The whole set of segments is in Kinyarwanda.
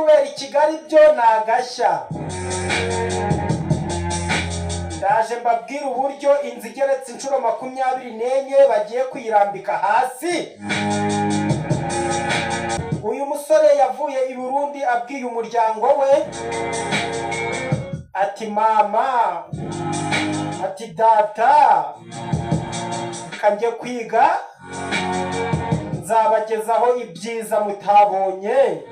Kubera i Kigali byo ni agashya. Ndaje mbabwire uburyo inzu igeretse inshuro 24 bagiye kuyirambika hasi. Uyu musore yavuye i Burundi abwiye umuryango we ati: "Mama," ati, "data, reka njye kwiga, nzabagezaho ibyiza mutabonye."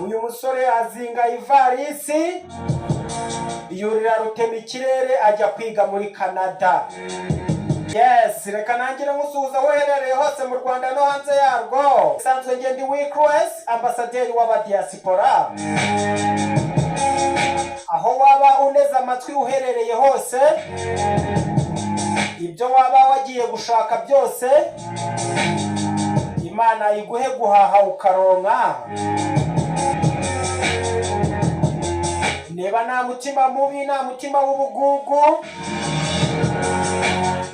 Uyu musore azinga ivarisi, yurira rutema ikirere, ajya kwiga muri Canada. Yes, reka nangire nkusuhuza aho uherereye hose mu Rwanda no hanze yarwo. Sanzwe ngende Wicress, ambasaderi w'abadiaspora. Aho waba uneze amatwi uherereye hose, ibyo waba wagiye gushaka byose, Imana iguhe guhaha ukaronka. Niba nta mutima mubi, nta mutima w'ubugugu,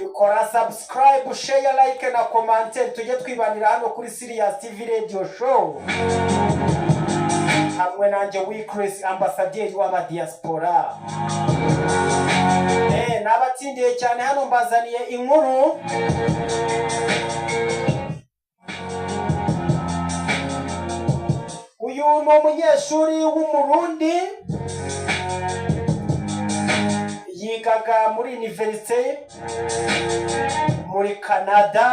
ikora subscribe, share, like na commentaire, tujye twibanira hano kuri Sirius TV Radio Show hamwe nanjye Wicress, ambasaderi w'abadiaspora. Nabatsindiye cyane hano, mbazaniye inkuru. Uyu ni umunyeshuri w'Umurundi, yigaga muri université muri Canada.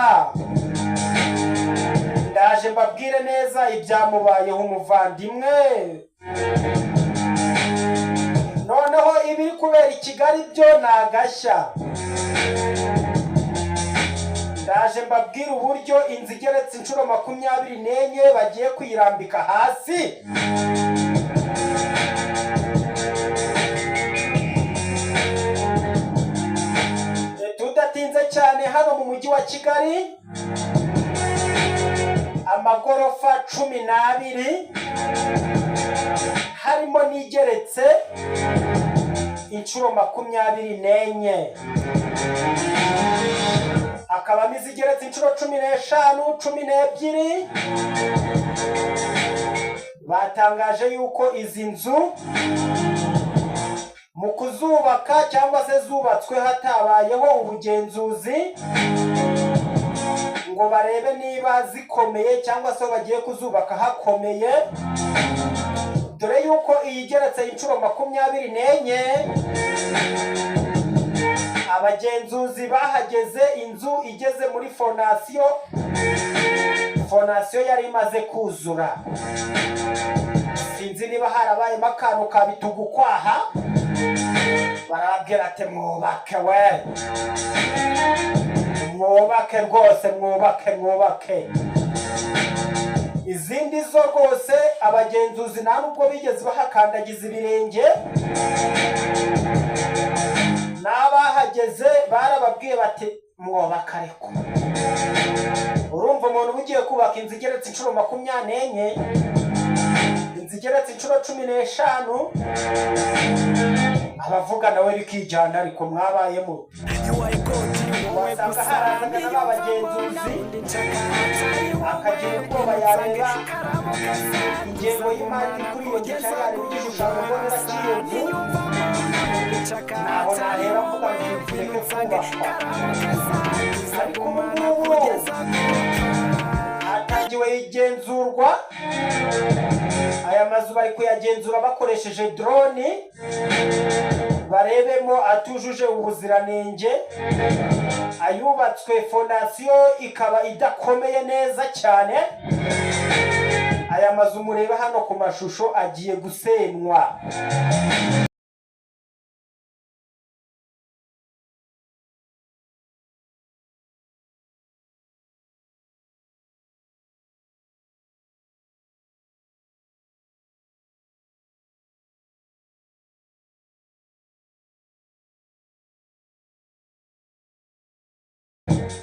Ndaje mbabwire neza ibyamubayeho, umuvandimwe. Noneho ibiri kubera i Kigali byo ni agashya. Ndaje mbabwire uburyo inzu igeretse inshuro 24 bagiye kuyirambika hasi. Tudatinze cyane, hano mu mujyi wa Kigali amagorofa 12, harimo n'igeretse inshuro 24, hakabamo izigeretse inshuro 15, 12. Batangaje yuko izi nzu mu kuzubaka cyangwa se zubatswe hatabayeho ubugenzuzi ngo barebe niba zikomeye cyangwa se bagiye kuzubaka hakomeye, dore yuko iyi igeretse inshuro 24, abagenzuzi bahageze inzu igeze muri fondasiyo, fondasiyo yari imaze kuzura. Sinzi niba harabayemo akantu ka bitugukwaha, barababwira ati: "Mwubake we, mwubake rwose, mwubake, mwubake." Izindi zo rwose abagenzuzi nta nubwo bigeze bahakandagiza ibirenge, n'abahageze barababwiye bati: "Mwubake." Ariko urumva umuntu uba ugiye kubaka inzu igeretse inshuro 24, inzu igeretse inshuro 15, abavuga nawe rikijyana. Ariko mwabayemo wasanga harazaga n'abagenzuzi akagira ubwoba, yareba ingengo y'imari iri kuri iyo nzu cyangwa yareba igishushanyo mbonera cy'iyo nzu: "Ntaho nahera mvuga ngo iyi nzu ireke kubakwa." Ariko ubu ngubu hatangiwe igenzurwa. Aya mazu bari kuyagenzura bakoresheje drone, barebemo atujuje ubuziranenge, ayubatswe fondasiyo ikaba idakomeye neza cyane. Aya mazu mureba hano ku mashusho agiye gusenywa.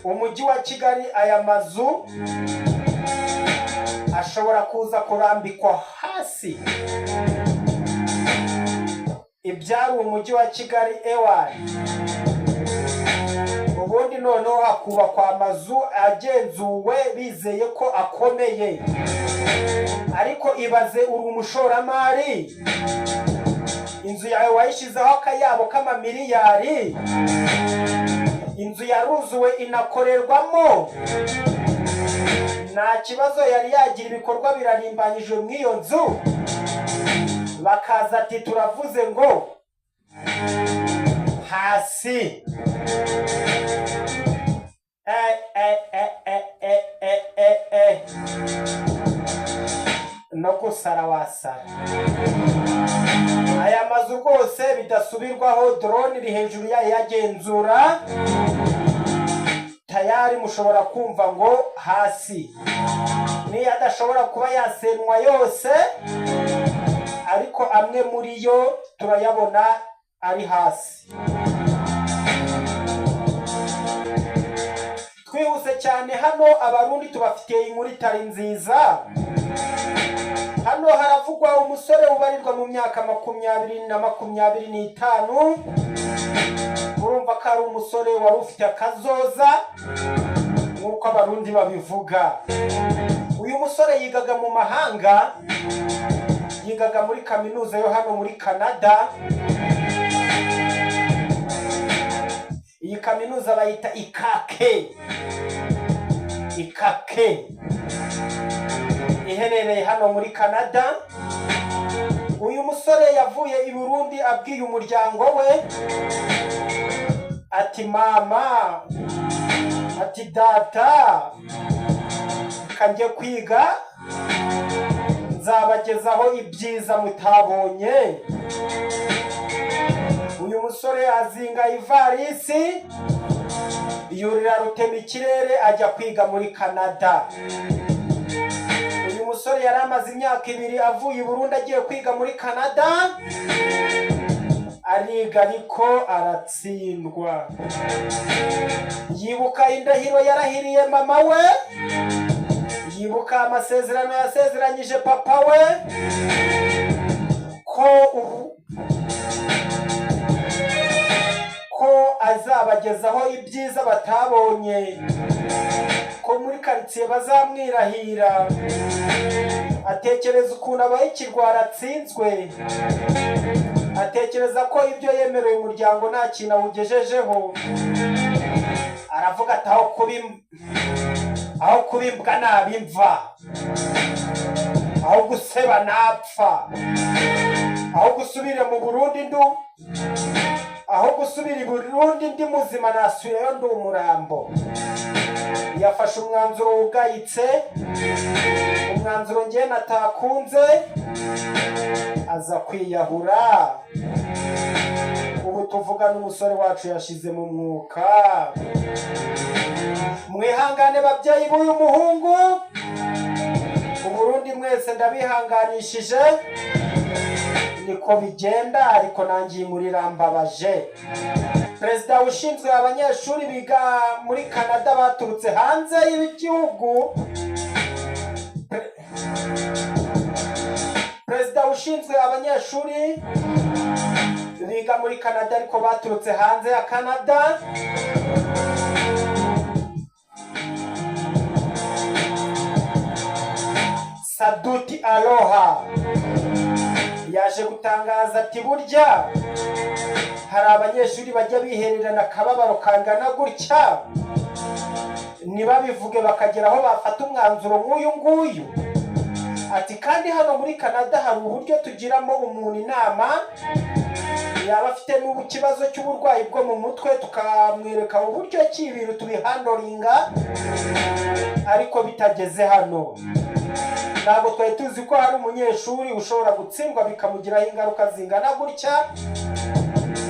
Umujyi wa Kigali, aya mazu ashobora kuza kurambikwa hasi. Ibyari umujyi wa Kigali ewani. Ubu Ubundi noneho hakubakwa amazu agenzuwe, bizeye ko akomeye. Ariko ibaze, uri umushoramari, inzu yawe wayishyizeho akayabo k'amamiliyari, inzu yaruzuwe inakorerwamo, nta kibazo yari yagira, ibikorwa birarimbanyijwe mu iyo nzu, bakaza ati: "Turavuze ngo hasi." Eh, eh, eh, eh, eh, eh, eh, eh. No gusara wasara. Aya mazu rwose bidasubirwaho, drone iri hejuru yayo yagenzura, tayari mushobora kumva ngo hasi. Niyo adashobora kuba yasenwa yose, ariko amwe muri yo turayabona ari hasi. Twihuse cyane, hano Abarundi tubafitiye inkuru itari nziza. Hano haravugwa umusore ubarirwa mu myaka 20 na 25. Urumva ko ari umusore wari ufite akazoza, nk'uko Abarundi babivuga. Uyu musore yigaga mu mahanga, yigaga muri kaminuza yo hano muri Canada. Iyi kaminuza bayita Ikake, Ikake iherereye hano muri Canada. Uyu musore yavuye i Burundi abwiye umuryango we ati: "Mama," ati: "data, reka njye kwiga, nzabagezaho ibyiza mutabonye." Uyu musore azinga ivarisi, yurira rutema ikirere, ajya kwiga muri Canada. Uyu musore yari amaze imyaka 2 avuye i Burundi agiye kwiga muri Canada. Ariga ariko aratsindwa. Yibuka indahiro yarahiriye mama we, yibuka amasezerano yasezeranyije papa we ko ubu ko azabagezaho ibyiza batabonye, ko muri karitsiye bazamwirahira. Atekereza ukuntu abaye ikirwara atsinzwe, atekereza ko ibyo yemereye umuryango nta kintu awugejejeho. Aravuga ati: "Aho kuba imbwa naba imva, aho guseba napfa, aho gusubira mu Burundi ndu aho gusubira i Burundi ndi muzima, nasubirayo ndi umurambo." Yafashe umwanzuro wugayitse, umwanzuro ngewe natakunze, aza kwiyahura. Ubu tuvuga n'umusore wacu yashize mu mwuka. Mwihangane babyeyi b'uyu muhungu, Uburundi mwese ndabihanganishije, niko bigenda, ariko nanjye iyi nkuru irambabaje. Perezida ushinzwe abanyeshuri biga muri Canada baturutse hanze y'igihugu, perezida ushinzwe abanyeshuri biga muri Canada ariko baturutse hanze ya Canada, Saduti Aloha, yaje gutangaza ati: "Burya hari abanyeshuri bajya bihererana akababaro kangana gutya ntibabivuge, bakagera aho bafata umwanzuro nk'uyu nguyu." Ati: "Kandi hano muri Canada hari uburyo tugiramo umuntu inama, yaba afite n'ikibazo cy'uburwayi bwo mu mutwe, tukamwereka uburyo ki ibintu tubihandlinga, ariko bitageze hano. Ntabwo twari tuzi ko hari umunyeshuri ushobora gutsindwa bikamugiraho ingaruka zingana gutya,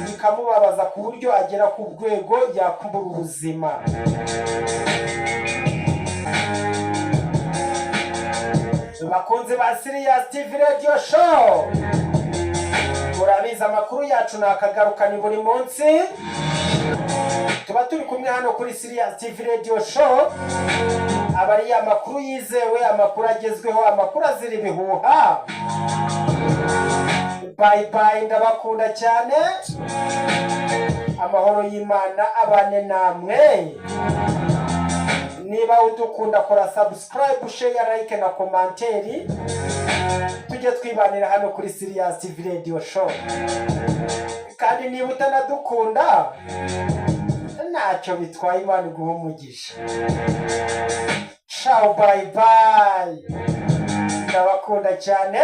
bikamubabaza ku buryo agera ku rwego yakubura ubuzima." Bakunzi ba Sirius TV Radio Show, murabizi amakuru yacu ni akagaruka, ni buri munsi tuba turi kumwe hano kuri Sirius TV Radio Show. Aba ari amakuru yizewe, amakuru agezweho, amakuru azira ibihuha. Bye bye, ndabakunda cyane. Amahoro y'Imana abane namwe. Niba udukunda, kora subscribe, share, like na commentaire, tujye twibanira hano kuri Sirius TV Radio Show. Kandi niba utanadukunda, ntacyo bitwaye, Imana iguha umugisha. Ciao, bye bye, ndabakunda cyane.